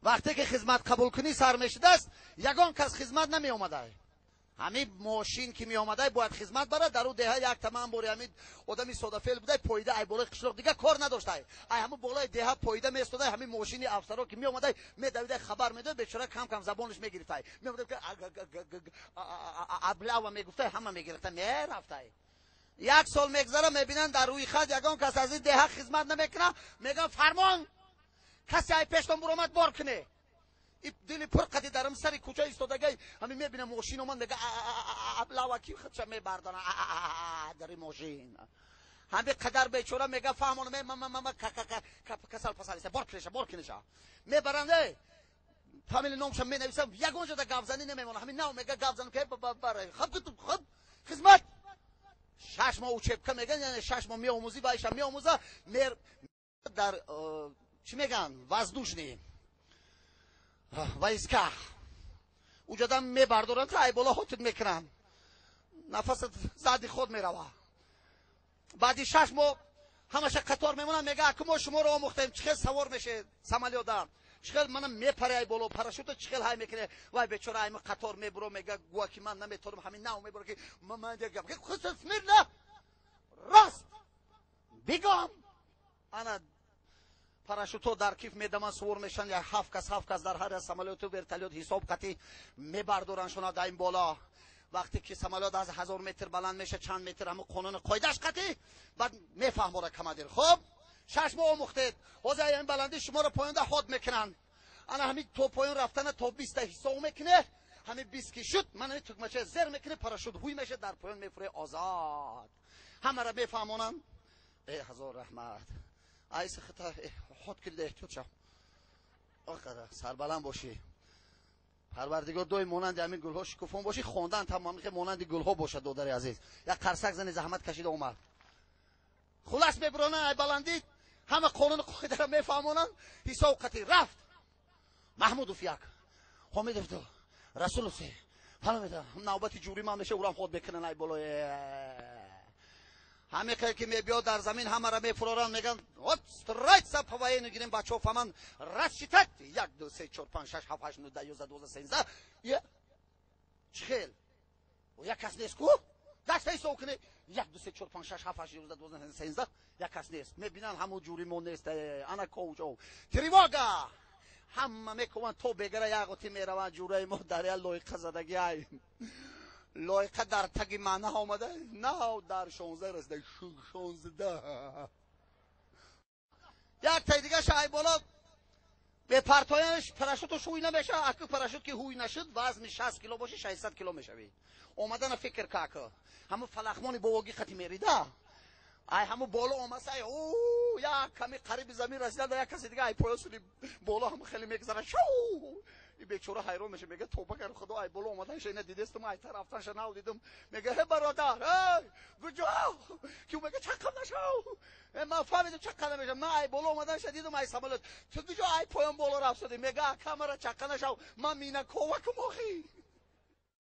Вақте ки хизмат қабулкунӣ сар мешудааст, ягон кас хизмат намеомадай. Ҳамин мошин ки меомадай, бояд хизмат барад. Дар ӯ деҳа як тамам бори ҳамин одами содафел будай, поида ай болои қишлоқ дигар кор надоштай. Ай ҳамун болои деҳа поида местодай, ҳамин мошини афсаро ки меомадай, медавидай, хабар медод. Бечора кам кам забонаш мегирифтай. Меомадай, облава мегуфтай, ҳама мегирифта мерафтай. Як сол мегзара, мебинанд, дар рӯи хат ягон кас аз ин деҳа хизмат намекунад. Мегӯянд: «Фармон, касе ай пештон буромад, бор куне». Дили пур қади дарам сари кӯча истодагай, ҳамин мебинам, мошин омад, мега облава, ки худша мебардора дар ин мошин. Ҳамин қадар бечора мега фаҳмон, касал пасалиса, бор кинеша, бор кинеша. Мебаранд, фамилия номша менависам, ягон ҷода гапзанӣ намемонад. Ҳамин нав мега гапзан, хаб хизмат 6 моҳ учебка меган, яъне 6 моҳ меомӯзӣ, вайша меомӯза. Мер дар чӣ меган, воздушный войска уҷадан мебардоранд, ай боло ҳотит мекунанд, нафасат зади худ мерава. Баъди 6 моҳ ҳамаша қатор мемонанд. Мега: «Аку мо шуморо омӯхтем, чӣ хел савор мешед самолёта, чӣ хел мана мепаре ай боло, парашюта чӣ хел ҳай мекуне». Вай бечора айма қатор мебуро, мега гӯя ки ман наметонам. Ҳамин нав мебуро ки смирно, рост, бигом. Ана парашютҳо дар киф медаманд, сувор мешаванд, як ҳафт кас, ҳафт кас дар ҳар як самолёту вертолёт ҳисоб қатӣ мебардоранд шуна дар ин боло. Вақте ки самолёт аз 1000 метр баланд меша, чанд метр, ҳамун қонуни қоидааш қатӣ, баъд мефаҳмора командир: «Хуб, 6 моҳ омӯхтед, ҳозир ин баландӣ шуморо поёнда ҳод мекунанд». Ана ҳамин то поён рафтана то 20-та ҳисоб мекуне. Ҳамин 20 ки шуд, ман ҳамин тукмача зер мекуне, парашют ҳуй меша, дар поён мефуре озод. Ҳамаро мефаҳмонанд. Э, ҳазор раҳмат, айси хита ход кида, эҳтиёт шав, сарбаланд бошӣ. Парвардигор доим монанди ҳамин гулҳо шукуфон бошӣ. Хондан тамом монанди гулҳо бошад. Додари азиз, як қарсак зани, заҳмат кашида омад. Хулас, мебуронанд ай баландӣ, ҳама қонуну қоидаро мефаҳмонанд, ҳисоб қатӣ рафт: Маҳмудов як, Ҳомидов ду, Расулов се, навбати ҷурима меша, урам ход мекунанд ай болои. Ҳамин хел ки мебиёд дар замин, ҳамаро мефуроранд, мегӯянд: «Вот, строиться по военному». Гирем, бачаҳо фаҳманд, рассчитать: як, ду, се, чор, панҷ, шаш, ҳафт, ҳашт, нӯ, 10, 11, 12, 13. Чӣ хел як кас нест ку? Даста ҳисоб кунед: як, ду, се, чор, панҷ, шаш, ҳафт, ҳашт, 11, 12, 13. Як кас нест. Мебинанд, ҳамун ҷури мо нест. Ана ковчо, тревога, ҳама мекуванд, то бегара як оти мераванд. Ҷураи мо дар як лоиқа задагӣ, ай лоиқа дар таги маъна омада, нав дар 16 расида, 16. Як таи дигаша ай боло бепартоянаш, парашюту ҳуй намеша. Аку парашют ки ҳуй нашуд, вазни 60 кило боши, 600 кило мешавӣ. Омадана фикр каку ҳамун фалахмони бовогӣ қати мерида, ай ҳамун боло омаса, як ками қариби замин расида, як каси дига ай поё сули боло ҳамун хеле мегзара шу. И бечора ҳайрон меша, мега: «Тоба кар, худо, ай боло омаданша ина дидестум, ай тарафтанша нав дидум». Мега: «Э, бародар, эй, куҷо?» Ки мега: «Чаққа нашав, ман фаҳмидам, чаққа намешав, ман ай боло омаданша дидум ай самолёт, ту куҷо ай поён боло рафтадӣ?» Мега: «Камара чаққа нашав, ман мина ковакум охи».